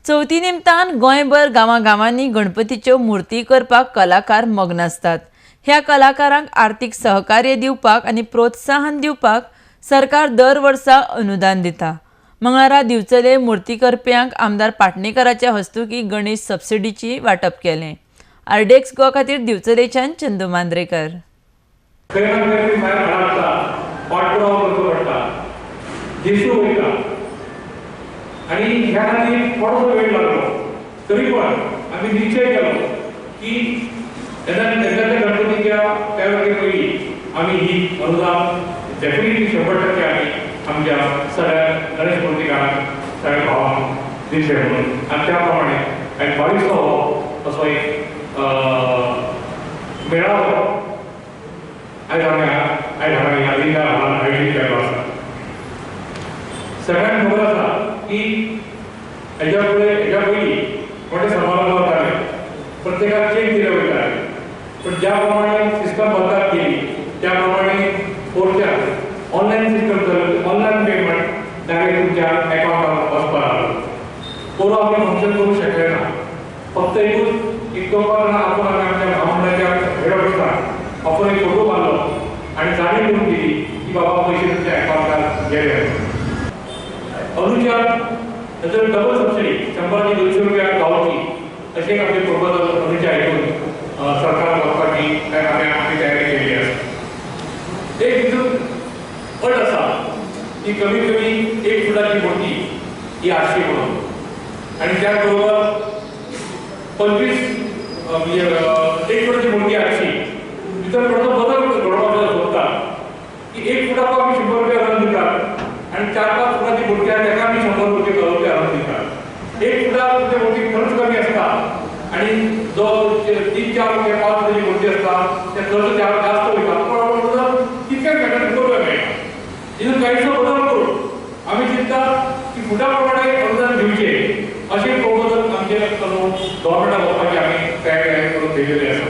चवथी निमतान गोंयभर गांवागांवांनी गणपतीच्यो मूर्ती करपाक कलाकार मग्न आसतात। ह्या कलाकारांक आर्थिक सहकार्य दिवपाक आनी प्रोत्साहन दिवपाक सरकार दर वर्सा अनुदान दिता। मंगळारा दिवचले मूर्ती करप्यांक आमदार पाटणेकराच्या हस्तुकी गणेश सबसिडीची वाटप केलें। आरडीएक्स गोवा खातीर दिवचलेच्यान चंदू मांद्रेकर। आणि ह्या खातीर थोडोसो वेळ लागलो तरी पण आमी निश्चय केलो की तेन्ना गणपतीच्या त्या वेळे पयलीं आमी ही अनुदान डेफिनेटली 100% आमी आमच्या सगळ्या गणेश मूर्तीकारांक सगळ्या भावांक दिवचे म्हणून। आनी त्या प्रमाणे आनी 22 हो असो एक मेळावो आयज आमी ह्या लिंगा हॉलान आयोजीत केल्लो आसा। सगळ्यांक खबर आसा की हेज्या फुडें हेज्या पयलीं मोठे समारंभ जाताले, प्रत्येकाक चेक दिले वयताले, पूण ज्या प्रमाणे सिस्टम बदलात गेली त्या प्रमाणे फोरच्या ऑनलायन सिस्टम जाली, ऑनलायन पेमेंट डायरेक्ट तुमच्या अकाउंटार वचपाक लागलो। पोरूं आमी फंक्शन करूंक शकले ना, फक्त एकूच एक दोन जाणां आपूण आमी आमच्या म्हामंडळाच्या हेड ऑफिसाक आपूण एक फोटो मारलो आनी जाणीव करून दिली की बाबा पयशे तुमच्या अकाउंटार गेले। अनुच्या ताचेर डबल सबसिडी 100 200 रुपया गावची अशें आमचें प्रपोजल अनुच्या हितून सरकार वचपाची आमी आमी तयारी केल्ली आसा। एक हितून अट आसा की कमीत कमी 1 फुटाची मूर्ती ही आसची म्हणून आनी त्याच बरोबर 25 म्हणजे 1 फुटाची मूर्ती आसची। भितर थोडोसो बदल घडोवपाचो सोदता की 1 फुटाक आमी 100 रुपया घालून दितात आनी 4-5 फुटाची मूर्ती आसा ताका आमी 100 रुपया घालून दितात। 1 फुटाक ते मूर्ती खर्च कमी आसता आनी जो 3-4 रुपया 5 फुटाची मूर्ती आसता ते खर्च जास्त वयता, पण कितके मेळटा तितको रुपया मेळटा। हितून कांयसो बदल करून आमी चिंतता की फुटा प्रमाणे अनुदान दिवचें अशें प्रपोजल आमचें गव्हर्मेंटाक वचपाची आमी तयारी करून ठेवलेली आसा।